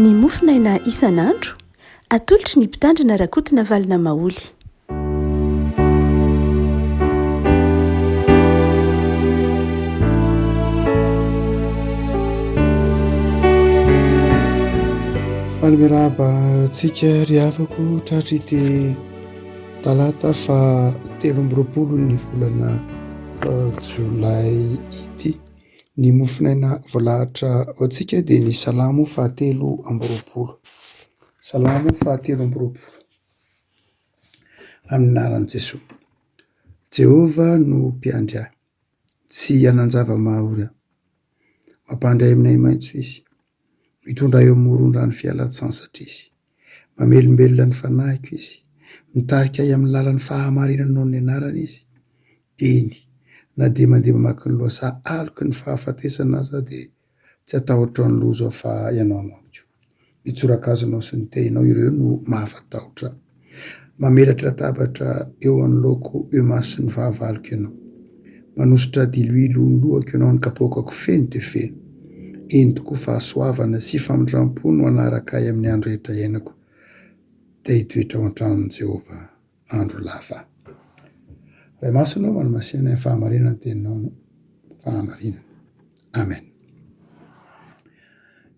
Ny mofonaina isan'andro, atolotry ny Mpitandrina Rakotonavalona Maholy. Faly miarahaba antsika ry havako tratry ity talata faha 23 ny volana jolay ity. Ny mofonaina voalahatra ho antsika dia ny salamo fahatelo amby roapolo. Salamo fahatelo amby roapolo. Amin'ny anaran'i Jesoa. Jehovah no mpiandry ahy, tsy hanan-java-mahaory aho. Mampandry ahy amin'ny ahi-maitso Izy, mitondra ahy eo amoron-drano fialan-tsasatra Izy. Mamelombelona ny fanahiko Izy, mitarika ahy amin'ny lalan'ny fahamarinana noho ny anarany Izy. Eny, na dia mandeha mamaky ny lohasaha aloky ny fahafatesana aza aho dia Tsy hatahotra ny loza fa ianao no amiko. Ny tsorakazonao sy ny tehinao ireo no mahafatahotra ahy. Mamelatra latabatra eo anoloako eo imason'ny fahavaloko ianao. Manosotra diloilo ny lohako ianao, ny kapoakako feno dia feno. Eny tokoa fahasoavana sy famindram-po no hanaraka ahy amin'ny andro rehetra iainako. Te hitoetra ao an-tranon'i Jehovah andro lava. Ray Masina ô, manamasina ny fahamarinana ny teninao no fahamarinana. Amen.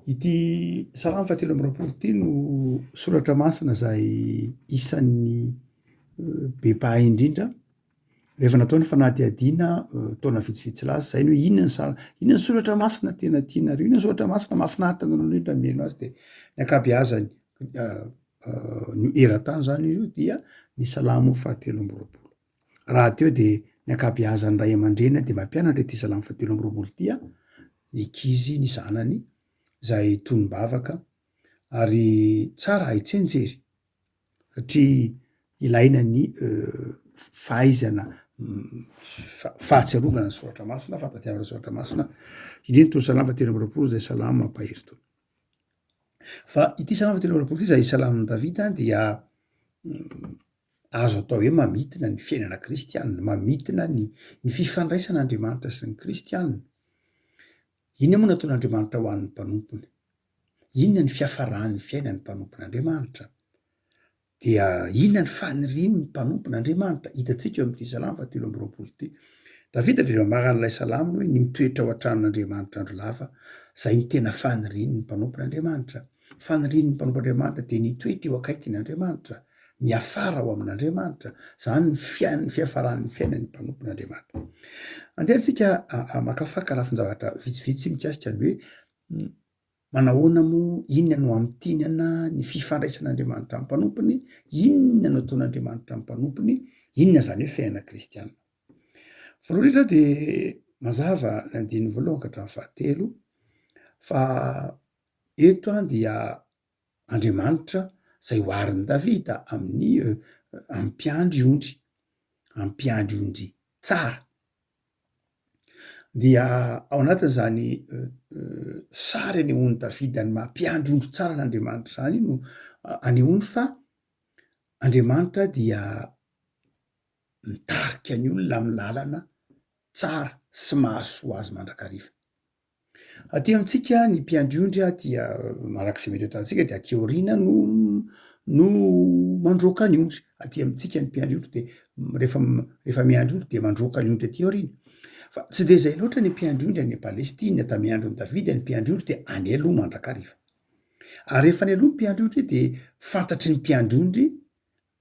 Ity Salamo fahatelo amby roapolo ity no soratra masina izay isan'ny be mpahay indrindra rehefa natao ny fanadihadiana taona vitsivitsy lasa izay ny hoe inona ny sal- inona ny soratra masina tena tianareo, inona ny soratra masina mahafinaritra anareo indrindra mihaino azy de ny ankabeazany ny eran-tany zany izy io dia ny Salamo fahatelo amby roapolo. Rahateo dia ny ankabeazan'ny ray aman-dreny dia mampianatra ity Salamo fahatelo amby roapolo ity an, ny ankizy, ny zanany izay tonom-bavaka ary tsara hay tsianjery satria ilaina ny fahaizana fahatsiarovana ny soratra masina, fahatadiavana ny soratra masina, indrindra itony Salamo fahatelo amby roapolo izay salamo mampahery itony. Fa ity Salamo fahatelo amby roapolo ity izay salamon'i Davida dia azo atao hoe mamintina ny fiainana kristianina, mamintina ny ny fifandraisan'Andriamanitra sy ny kristianina. Inona moa no nataon'Andriamanitra ho an'ny mpanompony? Inona ny fiafaran'ny fiainan'ny mpanompon'Andriamanitra? Dia inona ny fanirian'ny mpanompon'Andriamanitra? Hitantsika eo amin'ity Salamo fahatelo amby roapolo ity. Davida dia nambara an'ilay salamo hoe ny mitoetra ao an-tranon'Andriamanitra andro lava, izay no tena fanirian'ny mpanompon'Andriamanitra. Fanirian'ny mpanompon'Andriamanitra dia ny hitoetra eo akaikin'Andriamanitra, miafara ao amin'Andriamanitra. Izany ny fiain- ny fiafaran'ny fiainan'ny mpanompon'Andriamanitra. Andeha isika hamakafaka lafin-javatra vitsivitsy mikasika ny hoe Manahoana moa, inona no hamintinana ny fifandraisan'Andriamanitra amin'ny mpanompony, inona no ataon'Andriamanitra amin'ny mpanompony, inona izany hoe fiainana kristiana. Voalohany indrindra dia mazava ny andininy voalohany ka hatramin'ny fahatelo fa eto an dia Andriamanitra izay oharin'i Davida amin'ny amin'ny mpiandry ondry, amin'ny mpiandry ondry tsara. Dia ao anatin'izany sary anehoan'i Davida ny maha mpiandry ondry tsara an'Andriamanitra izany no anehoany fa Andriamanitra dia mitarika ny olona amin'ny lalana tsara sy mahasoa azy mandrakariva. Aty amintsika ny mpiandry ondry dia araka izay mety ho hitantsika dia aty aoriana no no mandroaka ny ondry, aty amintsika ny mpiandry ondry de rehefa rehefa miandry ondry de mandroaka ny ondry aty aoriana, fa tsy de zay loatra ny mpiandry ondry any Palestina tamin'ny andron'i Davida ny mpiandry ondry de any aloha mandrakariva, ary rehefa any aloha ny mpiandry ondry de fantatry ny mpiandry ondry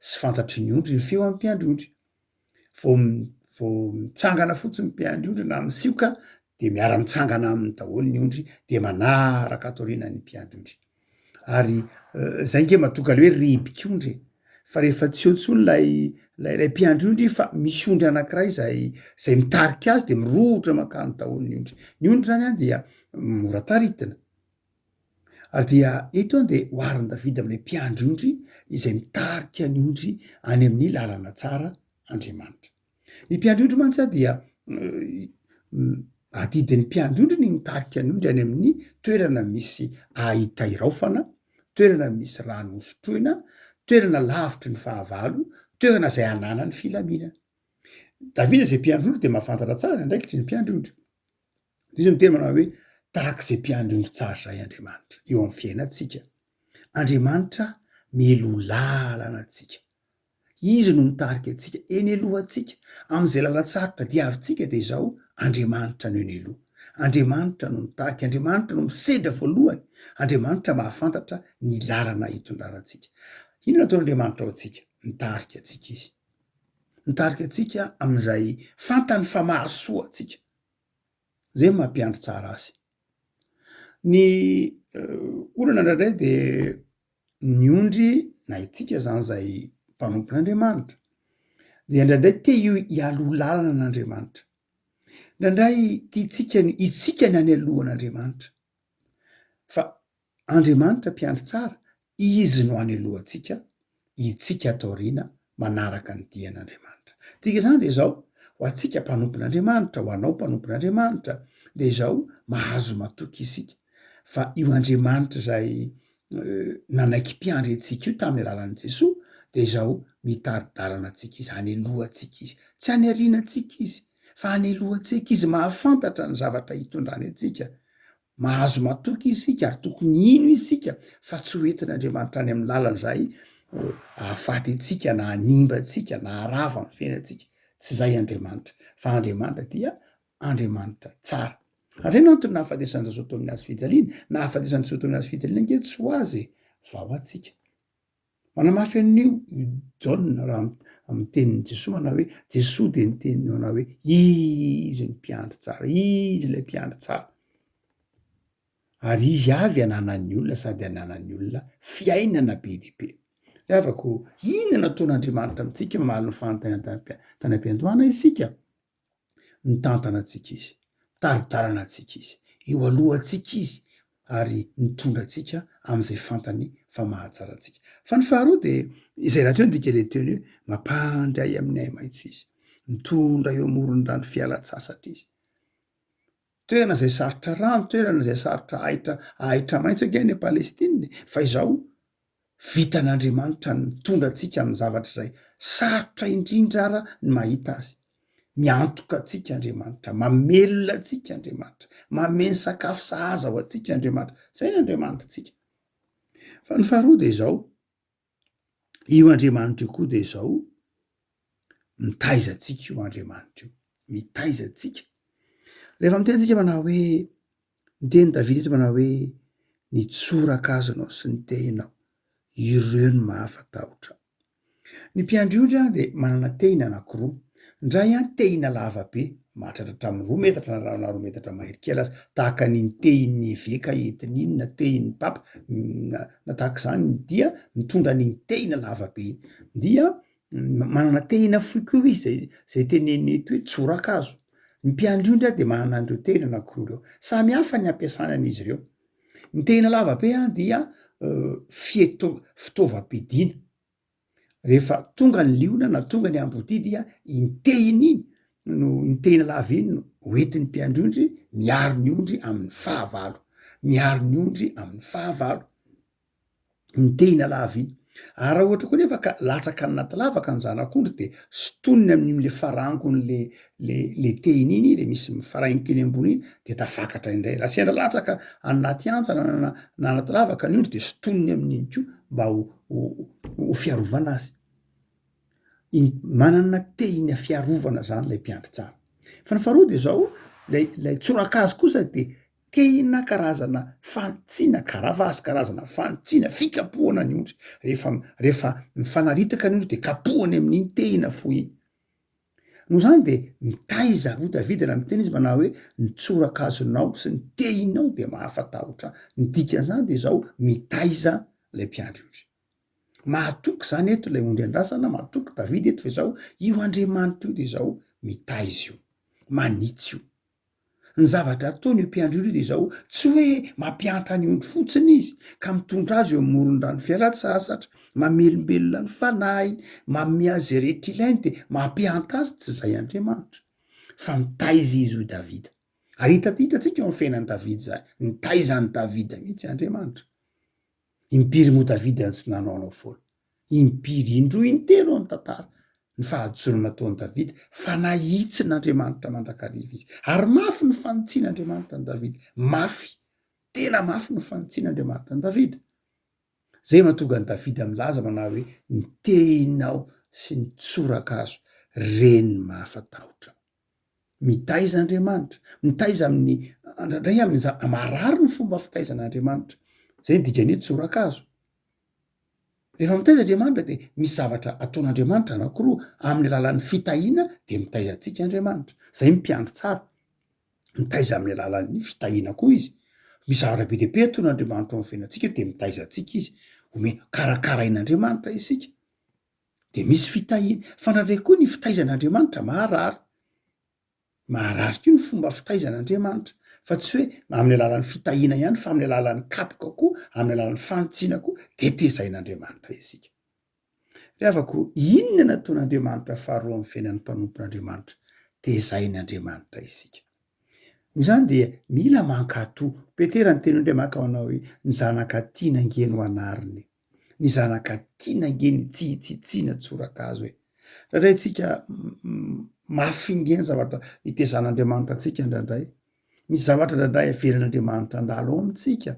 sy fantatry ny ondry ny feo an'ny mpiandry ondry, vao vao mitsangana fotsiny ny mpiandry ondry na misioka de miara-mitsangana aminy daholo ny ondry de manaraka ato aoriana ny mpiandry ondry, ary zay nge mahatonga le hoe rebik'ondry e, fa rehefa tsy eo intsony lay lay lay mpiandry ondry fa misy ondry anakiray zay zay mitarika azy de mirohotra mankany daholo ny ondry, ny ondry zany an dia mora taritina. Ary dia eto an dia oharin'i Davida amin'ilay mpiandry ondry izay mitarika ny ondry any amin'ny lalana tsara Andriamanitra. Ny mpiandry ondry mantsy an dia adidin'ny mpiandry ondry ny mitarika ny ondry any amin'ny toerana misy ahitra iraofana, toerana misy rano hosotroina, toerana lavitry ny fahavalo, toerana izay ananany filaminana. Davida izay mpiandry ondry dia mahafantatra tsara ny andraikitry ny mpiandry ondry. Izy miteny manao hoe tahaka izay mpiandry ondry tsara izay Andriamanitra eo amin'ny fiainantsika. Andriamanitra mialoha lalana antsika. Izy no mitarika antsika eny alohantsika. Amin'izay lalan-tsarotra diavintsika dia izao, Andriamanitra no eny aloha. Andriamanitra no mitarika, Andriamanitra no misedra voalohany, Andriamanitra mahafantatra ny lalana hitondrana antsika. Inona no ataon'Andriamanitra ho antsika? Mitarika antsika Izy. Mitarika antsika amin'izay fantany fa mahasoa antsika. Izay no maha-mpiandry tsara azy. Ny olana indraindray de ny ondry na itsika zany zay mpanompon'Andriamanitra de indraindray te hialoha lalana an'Andriamanitra, indraindray tiantsika ny itsika ny any alohan'Andriamanitra fa Andriamanitra mpiandry tsara, Izy no any alohantsika, itsika ato aoriana manaraka ny dian'Andriamanitra. Dika izany dia izao, ho antsika mpanompon'Andriamanitra, ho anao mpanompon'Andriamanitra, dia izao, mahazo matoky isika fa io Andriamanitra izay nanaiky mpiandry antsika io tamin'ny alalan'i Jesoa, dia izao, mitari-dalana antsika Izy, any alohantsika Izy, tsy any aorianantsika Izy, fa any alohantsika Izy, mahafantatra ny zavatra hitondrany antsika, Mahazo matoky isika ary tokony hino isika fa tsy ho entin'Andriamanitra any amin'ny lalana izay hahafaty antsika na hanimba antsika na harava ny fiainantsika. Tsy izay Andriamanitra, fa Andriamanitra dia Andriamanitra tsara. Ary inona antony nahafatesan'i Jesoa teo amin'ny hazo fijaliana? Nahafatesan'i Jesoa teo amin'ny hazo fijaliana ange tsy ho azy e, fa ho antsika. Manamafy an'io i Jaona raha amin'ny tenin'i Jesoa manao hoe, Jesoa dia niteny manao hoe, Izy no mpiandry tsara, Izy ilay mpiandry tsara. Ary Izy avy ananan'ny olona sady ananan'ny olona fiainana be dia be. Ry havako, inona no ataon'Andriamanitra amintsika mamaly ny fanontaniana tany am-piandohana isika? Mitantana antsika Izy, mitari-dalana antsika Izy, eo alohantsika Izy ary mitondra antsika amin'izay fantany fa mahatsara antsika. Fa ny faharoa dia izay rahateo ny dikan'ilay teny hoe mampandry ahy amin'ny ahi-maitso Izy, mitondra eo amoron-drano fialan-tsasatra Izy. Toerana izay sarotra rano, toerana izay sarotra ahitra ahitra maitso ange any Palestina e, fa izao vitan'Andriamanitra ny mitondra antsika amin'ny zavatra izay sarotra indrindra ara ny mahita azy. Miantoka antsika Andriamanitra, mamelona antsika Andriamanitra, manome ny sakafo sahaza ho antsika Andriamanitra. Izay ny Andriamanitritsika. Fa ny faharoa dia izao, Io Andriamanitra io koa dia izao, mitaiza antsika io Andriamanitra io, mitaiza antsika. Rehefa miteny tsika manao hoe, miteny Davida eto manao hoe, ny tsorakazonao sy ny tehinao, ireo no mahafatahotra. Ny mpiandry ondry dia manana tehina anankiroa, ny iray tehina lava be, mahatratra hatramin'ny roa metatra na na roa metatra mahery kely aza, tahaka an'iny tehin'ny eveka entiny iny na tehin'ny papa na na tahaka izany dia mitondra an'iny tehina lava be iny, dia manana tehina fohy koa izy zay zay tenenina eto hoe tsorakazo. Ny mpiandry ondry dia manana an'ireo tehina anankiroa ireo, samy hafa ny ampiasana an'izy ireo. Ny tehina lava be dia fieto- fitaovam-piadiana. Rehefa tonga ny liona na tonga ny ambodia dia iny tehina iny no iny tehina lava iny no hoentin'ny mpiandry ondry miaro ny ondry amin'ny fahavalo, miaro ny ondry amin'ny fahavalo, iny tehina lava iny. Ary raha ohatra koa nefa ka latsaka any anaty lavaka ny zanak'ondry de sintoniny amin'iny le farangon'le le le tehina iny le misy mifaraingoka eny ambony iny de tafakatra indray, raha sendra latsaka any anaty hantsana na na anaty lavaka ny ondry de sintoniny amin'iny koa mba ho ho fiarovana azy. Iny manana tehina fiarovana zany lay mpiandry tsara. Fa ny faharoa de zao, lay lay tsorakazo kosa de tehina karazana fanitsiana karavasy, karazana fanitsiana fikapohana ny ondry. Rehefa rehefa mifanaritaka ny ondry de kapohany amin'iny tehina fohy iny. Noho izany dia mitaiza, hoy Davida raha miteny izy manao hoe, ny tsorakazonao sy ny tehinao dia mahafatahotra ahy. Ny dikan'izany dia izao, mitaiza ilay mpiandry ondry. Mahatoky izany eto ilay ondry andrasana, mahatoky Davida eto fa izao, io Andriamanitra io dia izao, mitaiza io, manitsy io. Ny zavatra ataony io mpiandry ondry io dia izao, tsy hoe mampianta ny ondry fotsiny izy ka mitondra azy eo amoron-drano fialan-tsasatra, mamelombelona ny fanahiny, manome azy izay rehetra ilainy dia mampianta azy, tsy izay Andriamanitra, fa mitaiza izy hoy Davida. Ary hita hitantsika eo amin'ny fiainan'i Davida izany, nitaiza an'i Davida mihitsy Andriamanitra. Impiry moa Davida no tsy nanaonao foana? Impiry, indroa, intelo amin'ny tantara, ny fahadisoana nataon'i Davida, fa nahitsin'Andriamanitra mandrakariva izy. Ary mafy ny fanitsian'Andriamanitra an'i Davida. Mafy, tena mafy ny fanitsian'Andriamanitra an'i Davida. Zay mahatonga an'i Davida milaza manao hoe ny tehinao sy ny tsorakazo reny mahafatahotra. Mitaiza Andriamanitra, mitaiza amin'ny indraindray amin'ny za- marary ny fomba fitaizan'Andriamanitra. Zay ny dikan'ny hoe tsorakazo. Rehefa mitaiza Andriamanitra de misy zavatra ataon'Andriamanitra anankiroa, amin'ny alalan'ny fitahiana de mitaiza antsika Andriamanitra. Zay ny mpiandry tsara. Mitaiza amin'ny alalan'ny fitahiana koa izy. Misy zavatra be dia be ataon'Andriamanitra ao amin'ny fiainantsika de mitaiza antsika izy. Ome- karakarain'Andriamanitra isika. De misy fitahiana. Fa indraindray koa ny fitaizan'Andriamanitra maharary. Maharary koa ny fomba fitaizan'Andriamanitra. Fa tsy hoe amin'ny alalan'ny fitahiana ihany fa amin'ny alalan'ny kapoka koa, amin'ny alalan'ny fanitsiana koa de tezain'Andriamanitra isika. Ry havako, inona no ataon'Andriamanitra faharoa amin'ny fiainan'ny mpanompon'Andriamanitra? Tezain'Andriamanitra isika. Noho izany dia mila mankatò. Petera niteny indray maka ho anao hoe, ny zanaka tiana ange no anarina e. Ny zanaka tiana ange ny tsy hitsitsiana tsorakazo e. Indraindray tsika mafy ange ny zavatra itezan'Andriamanitra antsika indraindray. Misy zavatra indraindray avelan'Andriamanitra handalo ao amintsika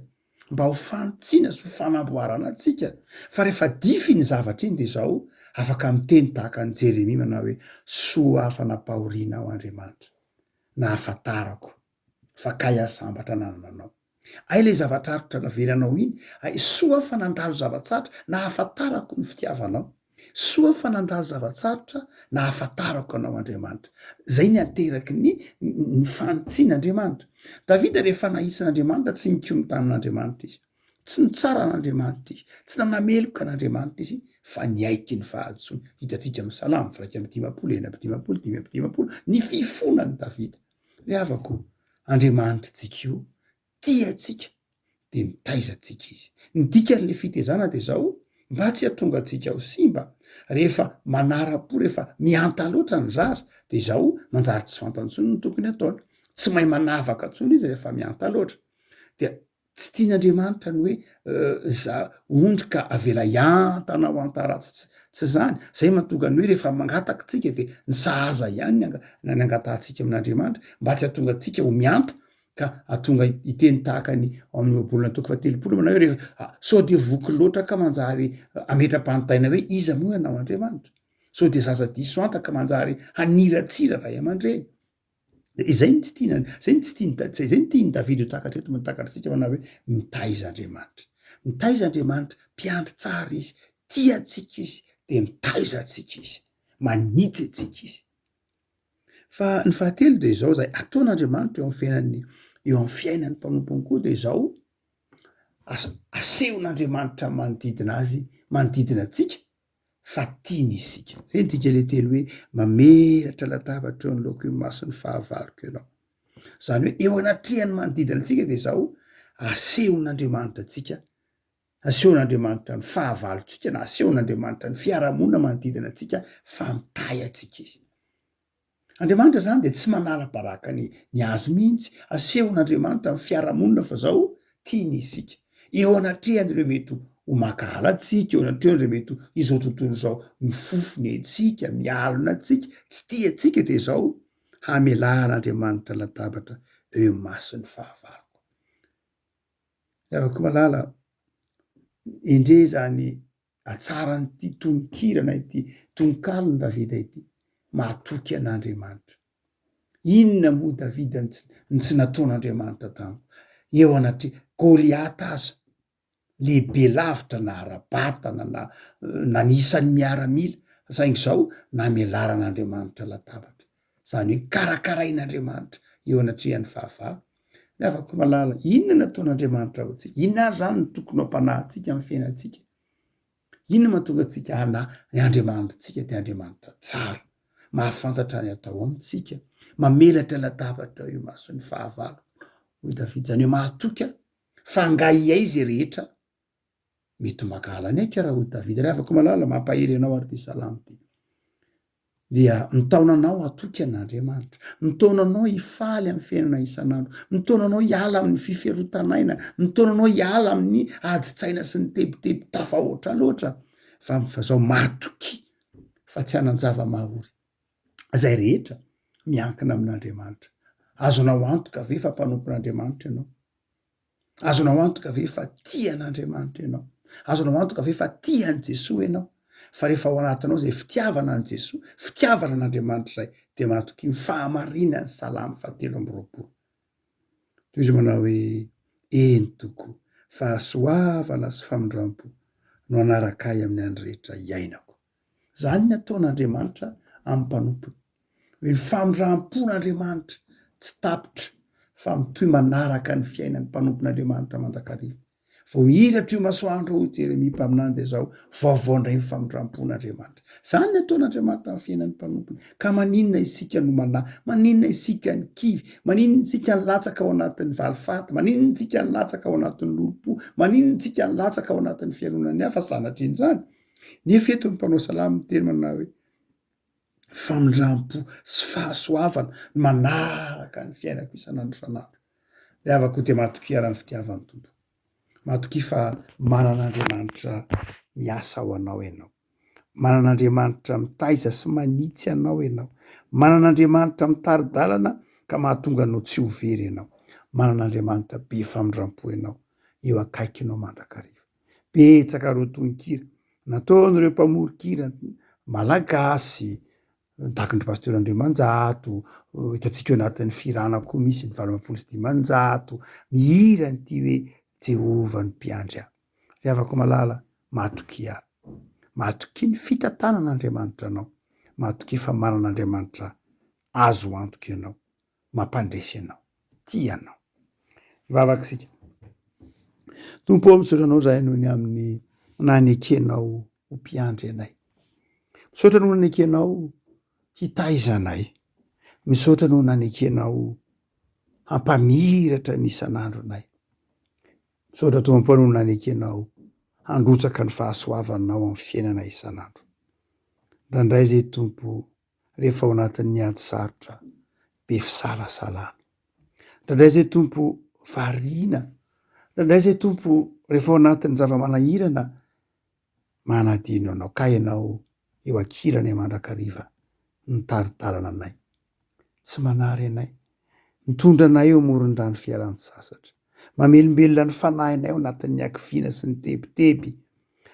mba ho fanitsiana sy ho fanamboarana antsika. Fa rehefa dify iny zavatra iny de izao afaka miteny tahaka an'i Jeremia manao hoe soa aho fa nampahorianao Andriamanitra, nahafantarako fa kay aho sambatra nanana anao. Hay ilay zava-tsarotra navelanao iny, hay soa fa nandalo zava-tsarotra nahafantarako ny fitiavanao. Soa fa nandalo zava-tsarotra nahafantarako anao Andriamanitra. Zay ny ateraky ny ny fanitsian'Andriamanitra. Davida rehefa nahitsin'Andriamanitra tsy nikomy tamin'Andriamanitra izy. Tsy nitsara an'Andriamanitra izy, tsy nanameloka an'Andriamanitra izy fa niaiky ny fahadisoany. Hitantsika amin'ny Salamo 51, 56, 55 ny fifonan'i Davida. Ry havako, Andriamanitritsika io tia antsika de mitaiza antsika izy. Ny dikan'le fitezana de zao, mba tsy hahatonga antsika ho simba, rehefa manara-po, rehefa mihanta loatra ny zaza de zao manjary tsy fantany intsony ny tokony ataony, tsy mahay manavaka intsony izy rehefa mihanta loatra, dia Tsy tian'Andriamanitra ny hoe za ondry ka avela hiantana ho antaratsy, tsy tsy zany, zay mahatonga ny hoe rehefa mangataka tsika de ny sahaza ihany ny anga- ny angatahantsika amin'Andriamanitra mba tsy hahatonga antsika ho mihanta ka hahatonga hiteny tahaka ny ao amin'ny ohabolana toko fahatelopolo manao hoe rehefa sao de voky loatra ka manjary hametra-panontaniana hoe iza moa ianao Andriamanitra? Sao de zaza diso hanta ka manjary haniratsira ray aman-dreny? De izay no tsy tiana, zay no tsy tian'i Da- zay no tian'i Davida ho takatra eto, takatritsika manao hoe mitaiza Andriamanitra. Mitaiza Andriamanitra, mpiandry tsara izy, tia antsika izy, de mitaiza antsika izy, manitsy antsika izy. Fa ny fahatelo de izao zay ataon'Andriamanitra eo amin'ny fiainan'ny eo amin'ny fiainan'ny mpanompony koa de izao, asa- asehon'Andriamanitra manodidina azy, manodidina antsika fa tiany isika. Zay ny dika le teny hoe mamelatra latabatra eo anoloako imason'ny fahavaloko ianao. Zany hoe eo anatrehan'ny manodidina antsika de zao, asehon'Andriamanitra antsika, asehon'Andriamanitra ny fahavalontsika na asehon'Andriamanitra ny fiarahamonina manodidina antsika fa mitahy antsika izy. Andriamanitra zany de tsy manala baraka ny ny azy mihitsy, asehon'Andriamanitra ny fiarahamonina fa zao tiany isika, eo anatrehan'ireo mety ho mankahala antsika, eo anatrehan'ireo mety ho izao tontolo izao mifofona antsika, mialona antsika, tsy tia antsika de zao hamelan'Andriamanitra latabatra eo imason'ny fahavaloko. Ry havako malala, endrey zany Hatsaran'ity tononkira na ity tononkalon'i Davida ity, Mahatoky an'Andriamanitra. Inona moa Davida no tsy no tsy nataon'Andriamanitra tamiko? Eo anatreha Goliata aza, lehibe lavitra na ara-batana na na ny isan'ny miaramila, fa saingy izao namelaran'Andriamanitra latabatra. Izany hoe karakarain'Andriamanitra eo anatrehan'ny fahavalo. Ry havako malala, inona no ataon'Andriamanitra ho antsika? Inona ary izany no tokony ho ampanahintsika amin'ny fiainantsika? Inona mahatonga antsika hanahy ny Andriamanitritsika dia Andriamanitra tsara, mahafantatra ny atao amintsika, mamelatra latabatra eo imason'ny fahavalo, hoy Davida, izany hoe mahatoky aho fa angahiahy izay rehetra Mety ho mankahala ny aiko raha hoy Davida, ry havako malala, mampahery anao ary ity salamo ity. Dia mitaona anao hatoky an'Andriamanitra, mitaona anao hifaly amin'ny fiainana isan'andro, mitaona anao hiala amin'ny fiferotan'aina, mitaona anao hiala amin'ny adin-tsaina sy ny tebiteby tafahoatra loatra, fa fa zao matokia fa tsy hanan-java-mahory izay rehetra miankina amin'Andriamanitra. Azonao antoka ve fa mpanompon'Andriamanitra ianao? Azonao antoka ve fa tia an'Andriamanitra ianao? Azonao antoka ve fa tia an'i Jesoa ianao? Fa rehefa ao anatinao izay fitiavana an'i Jesoa, fitiavana an'Andriamanitra izay, dia matokia ny fahamarinan'ny Salamo fahatelo amby 20. Toy izy manao hoe, Eny tokoa, fahasoavana sy famindrampo no hanaraka ahy amin'ny andro rehetra iainako. Izany ny ataon'Andriamanitra amin'ny mpanompony. Hoe ny famindrampon'Andriamanitra tsy tapitra fa mitohy manaraka ny fiainan'ny mpanompon'Andriamanitra mandrakariva. Vao mihiratra io masoandro hoy Jeremia mpaminany dia izao vaovao indray ny famindrampon'Andriamanitra. Izany ny ataon'Andriamanitra amin'ny fiainan'ny mpanompony. Ka maninona isika no manahy? Maninona isika no kivy? Maninona isika no latsaka ao anatin'ny valifaty? Maninona isika no latsaka ao anatin'ny lolompo? Maninona isika no latsaka ao anatin'ny fialonan'ny hafa? Sanatria an'izany. Nefa eto ny mpanao salamo miteny manao hoe famindrampo sy fahasoavana no manaraka ny fiainako isan'andro isan'andro. Ry havako dia matokia raha ny fitiavan'ny Tompo. Matokia fa manana Andriamanitra miasa ho anao ianao. Manana Andriamanitra mitaiza sy manitsy anao ianao. Manana Andriamanitra mitari-dalana ka mahatonga anao tsy ho very ianao. Manana Andriamanitra be famindrampo ianao eo akaikinao mandrakariva. Betsaka ireo tononkira nataon'ireo mpamoron-kira malagasy, tahaka an-dry Pasteur Andriamanjato, hitantsika eo anatin'ny fihirana koa misy ny 588, mihira an'ity hoe Jehovah no mpiandry ahy. Ry havako malala, matokia ahy. Matokia ny fitantanan'Andriamanitra anao. Matokia fa manana Andriamanitra azo antoka ianao. mampandresy anao, tia anao. Hivavaka isika. Tompo ô, misaotra anao izahay noho ny amin'ny nanekenao ho mpiandry anay. Misaotra noho nanekenao hitaiza anay. Misaotra noho nanekenao hampamiratra ny isan'andronay. Misaotra Tompo noho nanekenao handrotsaka ny fahasoavanao amin'ny fiainana isan'andro. Indraindray izay Tompo rehefa ao anatin'ny ady sarotra be fisalasalana. Indraindray izay Tompo variana, indraindray izay Tompo rehefa ao anatin'ny zava-manahirana manadino Anao, ka Ianao eo ankilanay mandrakariva mitari-dalana anay, tsy manary anay, mitondra anay eo amoron-drano fialan-tsasatra, mamelombelona ny fanahinay ao anatin'ny hakiviana sy ny tebiteby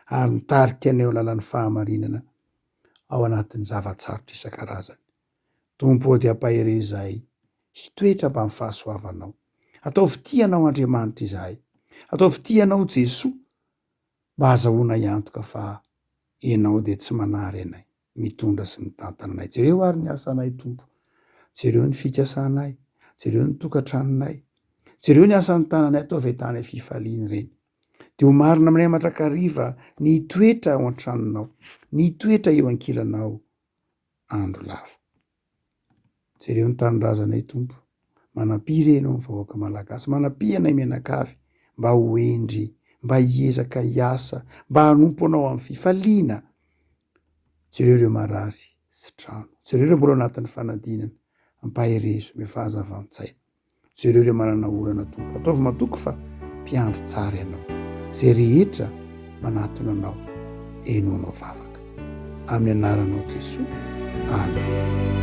ary mitarika anay eo lalan'ny fahamarinana ao anatin'ny zava-tsarotra isan-karazany. Tompo ô dia ampaherezo izahay hitoetra mba amin'ny fahasoavanao. Ataovy tia Anao Andriamanitra izahay. Ataovy tia Anao Jesoa mba hazahoanay antoka fa Ianao dia tsy manary anay, mitondra sy mitantana anay. Jereo ary ny asanay Tompo. Jereo ny fikasanay. Jereo ny tokantranonay. Jereo ny asan'ny tananay ataovy ahitana fifaliana ireny. Dia ho marina aminay mandrakariva ny hitoetra ao an-tranonao, ny hitoetra eo ankilanao andro lava. Jereo ny tanindrazanay Tompo, manampia re Ianao ny vahoaka malagasy, manampia anay mianakavy mba ho hendry, mba hiezaka hiasa, mba hanompo Anao amin'ny fifaliana. Jereo ireo marary sy trano, jereo ireo mbola ao anatin'ny fanadinana, ampaherezo, omeo fahazavan-tsaina. Jereo ireo manana olana Tompo. Ataovy matoky fa mpiandry tsara Ianao. Izay rehetra manatona Anao, henoinao vavaka. Amin'ny anaranao Jesoa. Amen.